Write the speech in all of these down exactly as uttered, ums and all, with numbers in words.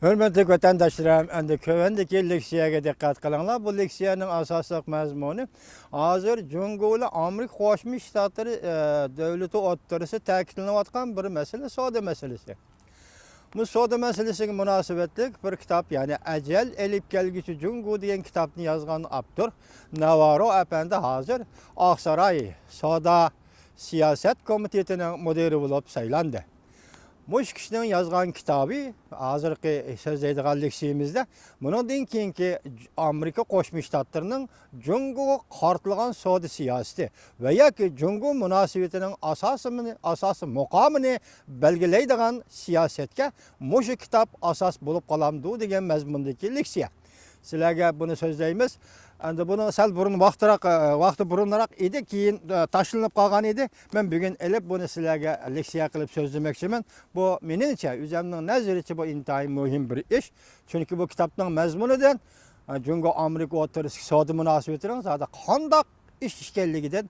ھۆرمەتلىك ۋەتەنداشلىرىم، ئەمدى كۆۋەندىكى لېكسىيەگە دىققەت قىلىڭلار. بۇ لېكسىيەنىڭ ئاساسلىق مەزمۇنى ھازىر جۇڭگو بىلەن ئامېرىكا قوشما شتاتلىرى، ئە، دۆلىتى ئوتتۇرىسىدا تەكىتلىنىۋاتقان بىر مەسىلە، سودا مەسىلىسى. بۇ سودا مەسىلىسىگە مۇناسىۋەتلىك بىر كىتاب، يەنى ئەجەل ئېلىپ كەلگۈچى جۇڭگو دېگەن كىتابنى يازغان ئاپتور ناۋارو ئەپەندى ھازىر ئاقساراي سودا سىياسەت كومىتېتىنىڭ مۇدىرى بولۇپ سايلاندى. مۇشۇ كىشىنىڭ يازغان كىتابى، ھازىرقى سۆزلەيدىغان لېكسىيىمىزدە، بۇنىڭدىن كېيىنكى ئامېرىكا قوشما شتاتلىرىنىڭ جۇڭگوغا قارىتىلغان سودا سىياسىتى ۋە ياكى جۇڭگو مۇناسىۋىتىنىڭ ئاساسىمىنى، ئاساسىي مۇقامىنى بەلگىلەيدىغان سىياسەتكە مۇشۇ كىتاب ئاساس بولۇپ قالامدۇ دېگەن مەزمۇندىكى لېكسىيە. سىلەرگە بۇنى سۆزلەيمىز. ئەمدى بۇنىڭ سەل بۇرۇن ۋاقتىراق، ئە، ۋاقتى بۇرۇنراق ئىدى، كېيىن، ئە، تاشلىنىپ قالغان ئىدى. مەن بۈگۈن ئېلىپ بۇنى سىلەرگە لېكسىيە قىلىپ سۆزلىمەكچىمەن. بۇ مېنىڭچە، ئۆزۈمنىڭ نەزىرىچە بۇ ئىنتايىن مۇھىم بىر ئىش. چۈنكى بۇ كىتابنىڭ مەزمۇنىدىن، ئە، جۇڭگو ئامېرىكا ئوتتۇرىسىدىكى سودا مۇناسىۋىتىنىڭ زادى قانداق ئىش ئىكەنلىكىدىن،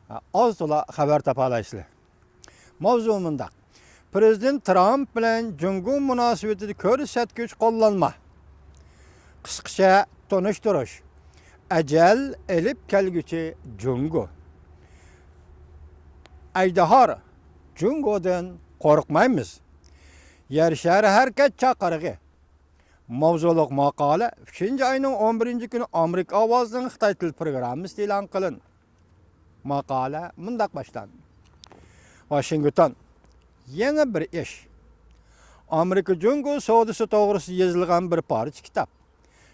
ئە، ئاز تولا خەۋەر تاپالايسىلەر. ماۋزۇ مۇنداق. پىرېزىدېنت ترامپ بىلەن جۇڭگو مۇناسىۋىتىدە كۆرسەتكۈچ قوللانما. قىسقىچە تونۇشتۇرۇش. ئەجەل ئېلىپ كەلگۈچى جۇڭگو. ئەجدىھار، جۇڭگودىن قورقمايمىز. يەر شارى ھەرىكەت چاقىرىقى. ماۋزۇلۇق ماقالە ئۈچىنچى ئاينىڭ ئون بىرىنچى كۈنى ئامېرىكا ئاۋازىنىڭ خىتاي تىل پروگراممىسىدا ئېلان قىلىندى. ماقالە مۇنداق باشلاندى. ۋاشىنگتون. يېڭى بىر ئىش. ئامېرىكا جۇڭگو سودىسى توغرىسىدا يېزىلغان بىر پارچە كىتاب.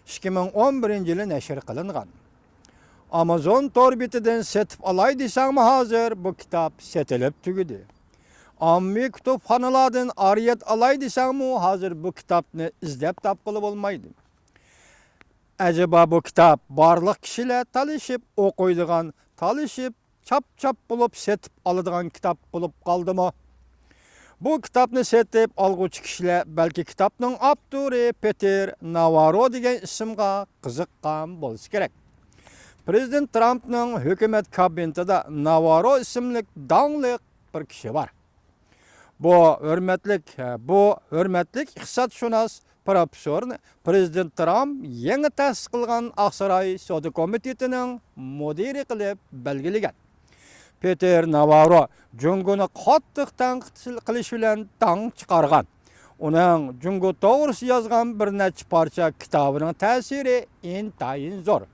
ئىككى مىڭ ئون بىرىنچى يىلى نەشر قىلىنغان. ئامازون تور بېتىدىن سېتىپ ئالاي دېسەڭمۇ ھازىر بۇ كىتاب سېتىلىپ تۈگىدى. ئاممىۋى كۇتۇپخانىلاردىن ئارىيەت ئالاي دېسەڭمۇ ھازىر بۇ كىتابنى ئىزدەپ تاپقىلى بولمايدۇ. ئەجەبا بۇ كىتاب بارلىق كىشىلەر تالىشىپ ئوقۇيدىغان، تالىشىپ چاپ-چاپ بولۇپ سېتىپ ئالىدىغان كىتاب بولۇپ قالدىمۇ؟ بۇ كىتابنى سېتىپ ئالغۇچى كىشىلەر بەلكى كىتابنىڭ ئاپتورى پېتېر ناۋارو دېگەن ئىسىمغا قىزىققان بولسا كېرەك. پىرېزىدېنت ترامپنىڭ ھۆكۈمەت كابىنېتىدا ناۋارو ئىسىملىك داڭلىق بىر كىشى بار. بۇ ھۆرمەتلىك، بۇ ھۆرمەتلىك ئىقتىسادشۇناس پروفېسسورنى پىرېزىدېنت ترامپ يېڭى تەسىس قىلغان ئاقساراي سودا كومىتېتىنىڭ مۇدىرى قىلىپ بەلگىلىگەن. پېتېر ناۋارو جۇڭگونى قاتتىق تەنقىد قىلىش بىلەن داڭ چىقارغان. ئۇنىڭ جۇڭگو توغرىسىدا يازغان بىر نەچچە پارچە كىتابىنىڭ تەسىرى ئىنتايىن زور.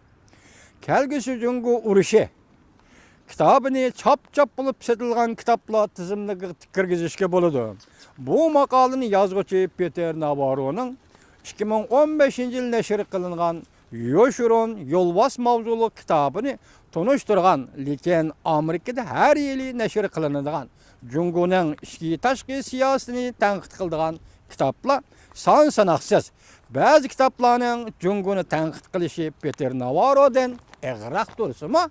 كەلگۈسى جۇڭگو ئۇرۇشى كىتابىنى چاپ-چاپ بولۇپ سېتىلغان كىتابلار تىزىملىكىگە كىرگۈزۈشكە بولىدۇ. بۇ ماقالىنى يازغۇچى پېتېر ناۋارونىڭ ئىككى مىڭ ئون بەشىنچى يىل نەشر قىلىنغان يوشۇرۇن يولۋاس ماۋزۇلۇق كىتابىنى تونۇشتۇرغان، لېكىن ئامېرىكىدا ھەر يىلى نەشر قىلىنىدىغان جۇڭگونىڭ ئىچكى تاشقى سىياسىتىنى تەنقىد قىلىدىغان كىتابلار سان-ساناقسىز. بەزى كىتابلارنىڭ جۇڭگونى تەنقىد قىلىشى پېتېر ناۋارودىن ئېغىرراق تۇرسىمۇ،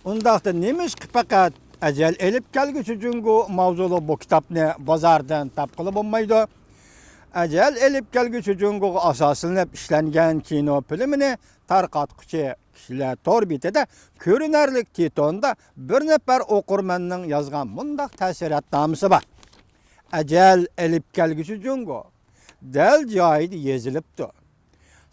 ئۇنداقتا نېمىشقا پەقەت ئەجەل ئېلىپ كەلگۈچى جۇڭگو ماۋزۇلۇق بۇ كىتابنى بازاردىن تاپقىلى بولمايدۇ؟ ئەجەل ئېلىپ كەلگۈچى جۇڭگوغا ئاساسلىنىپ ئىشلەنگەن كىنو فىلىمىنى تارقاتقۇچى كىشىلەر تور بېتىدە كۆرۈنەرلىك تىتوندا بىر نەپەر ئوقۇرمەننىڭ يازغان مۇنداق تەسىراتنامىسى بار. ئەجەل ئېلىپ كەلگۈچى جۇڭگو دەل جايىدا يېزىلىپتۇ.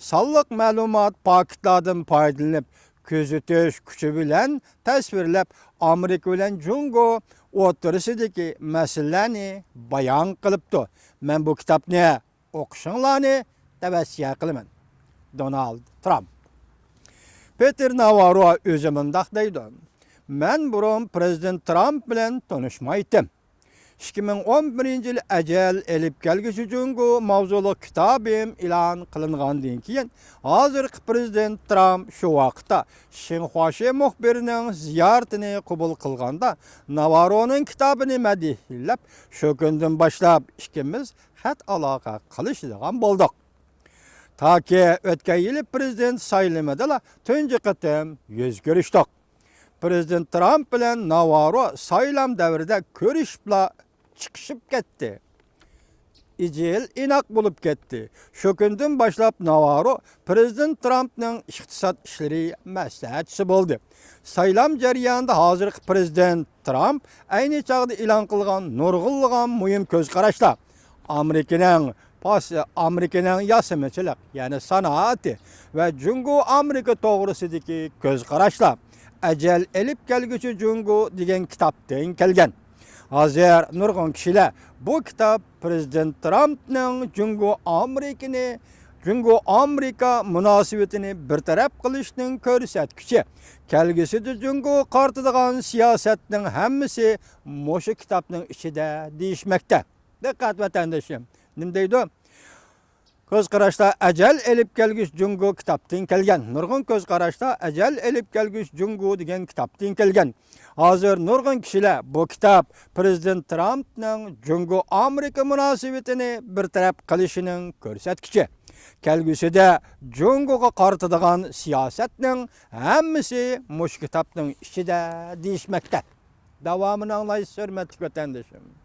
سانلىق مەلۇمات پاكىتلاردىن پايدىلىنىپ، كۆزىتىش كۈچى بىلەن تەسۋىرلەپ، ئامېرىكا بىلەن جۇڭگو ئوتتۇرىسىدىكى مەسىلىلەرنى بايان قىلىپتۇ. مەن بۇ كىتابنى ئوقۇشۇڭلارنى تەۋسىيە قىلىمەن. دونالد ترامپ. پېتېر ناۋارو ئۆزى مۇنداق دەيدۇ: مەن بۇرۇن پىرېزىدېنت ترامپ بىلەن تونۇشمايتتىم. ئىككى مىڭ ئون بىرىنچى يىل ئەجەل ئېلىپ كەلگۈچى جۇڭگو ماۋزۇلۇق كىتابىم ئېلان قىلىنغاندىن كېيىن، ھازىرقى پىرېزىدېنت ترامپ شۇ ۋاقىتتا شىنخۇاشې مۇخبىرىنىڭ زىيارىتىنى قوبۇل قىلغاندا، ناۋارونىڭ كىتابىنى مەدھىيلەپ، شۇ كۈندىن باشلاپ ئىككىمىز خەت ئالاقە قىلىشىدىغان بولدۇق. تاكى ئۆتكەن يىلى پىرېزىدېنت سايلىمىدىلا تۇنجى قېتىم يۈز كۆرۈشتۇق. پىرېزىدېنت ترامپ بىلەن ناۋارو سايلام دەۋرىدە كۆرۈشۈپلا چىقىشىپ كەتتى. ئىجىل ئىناق بولۇپ كەتتى. شۇ كۈندىن باشلاپ ناۋارو پىرېزىدېنت ترامپنىڭ ئىقتىساد ئىشلىرى مەسلىھەتچىسى بولدى. سايلام جەريانىدا ھازىرقى پىرېزىدېنت ترامپ ئەينى چاغدا ئېلان قىلغان نۇرغۇنلىغان مۇھىم كۆز قاراشلار، ئامېرىكىنىڭ پاس-، ئامېرىكىنىڭ ياسىمىچىلىق، يەنى سانائىتى ۋە جۇڭگو ئامېرىكا توغرىسىدىكى كۆز قاراشلار، ئەجەل ئېلىپ كەلگۈچى جۇڭگو دېگەن كىتابتىن كەلگەن. ھازىر نۇرغۇن كىشىلەر بۇ كىتاب پىرېزىدېنت ترامپنىڭ جۇڭگو ئامېرىكىنى، جۇڭگو ئامېرىكا مۇناسىۋىتىنى بىر تەرەپ قىلىشنىڭ كۆرسەتكۈچى، كەلگۈسىدە جۇڭگوغا قارىتىدىغان سىياسەتنىڭ ھەممىسى مۇشۇ كىتابنىڭ ئىچىدە دېيىشمەكتە. دىققەت ۋەتەندىشىم، نېمە دەيدۇ؟ كۆز قاراشلار ئەجەل ئېلىپ كەلگۈچى جۇڭگو كىتابتىن كەلگەن. نۇرغۇن كۆز قاراشلار ئەجەل ئېلىپ كەلگۈچى جۇڭگو دېگەن كىتابتىن كەلگەن. ھازىر نۇرغۇن كىشىلەر بۇ كىتاب پىرېزىدېنت ترامپنىڭ جۇڭگو ئامېرىكا مۇناسىۋىتىنى بىر تەرەپ قىلىشىنىڭ كۆرسەتكۈچى. كەلگۈسىدە جۇڭگوغا قارىتىدىغان سىياسەتنىڭ ھەممىسى مۇشۇ كىتابنىڭ ئىچىدە دېيىشمەكتە. داۋامىنى ئاڭلايسىز، ھۆرمەتلىك ۋەتەندىشىم.